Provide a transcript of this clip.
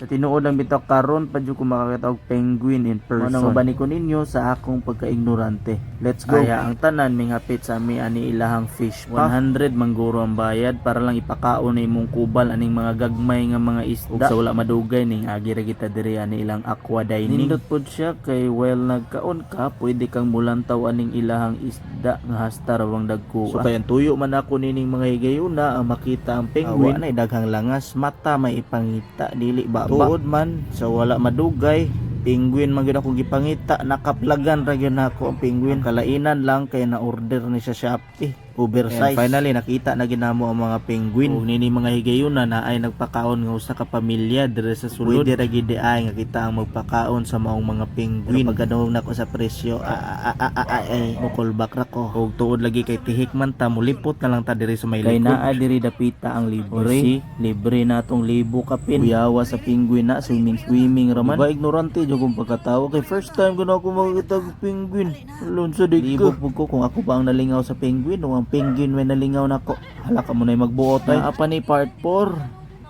Sa tinuod lang bitaw, karon pa jud ko makakita og penguin in person. Mao nang ko ninyo sa akong pagka-ignorante. Let's go. Kaya ang tanan minghapit sa ami ani ilahang fish pa. 100 mangguro ang bayad para lang ipakaon na imong kubal aning mga gagmay nga mga isda. Ug sa wala madugay, ning agi ra kita diri ani ilang aqua dining. Nindot pod siya kay while nagkaon ka, pwede kang mulantaw aning ilahang isda nga hasta rawang dagko. So kay ang tuyo man ako nining mga higayuna ang makita ang penguin. Awa na daghang langas, mata may ipangita, dili ba? Tuod man sa wala madugay, penguin man gyud akong gipangita, nakaplagan ra gyud nako ang penguin. Kalainan lang kay na order ni sa Shopee. Oversize. And finally nakita na ginamo ang mga penguin. Ug nini mga higayuna na ay nagpakaon nga usa ka pamilya dire sa sulod. Pwede ra gid ay nga kita ang magpakaon sa maong mga penguin. Pero pagkadungog nako sa presyo, ah, ah, ah, ah, ah, ay mo back ra ko. Ug tuod lagi kay tihik man ta, mulipot na lang ta diri sa may Kay likod. naa diri dapita ang libre. Si, libre na atong libo kapin. Kuyawa sa penguin na, swimming swimming raman. Diba ignorante jud kong pagkatawo kay first time ko na ako makakita og penguin. Alon sa di ko. Libog ko kung ako ba ang nalingaw sa penguin o ang penguin may nalingaw nako. Hala ka mo na magbuot ay. Naa pa ni part 4.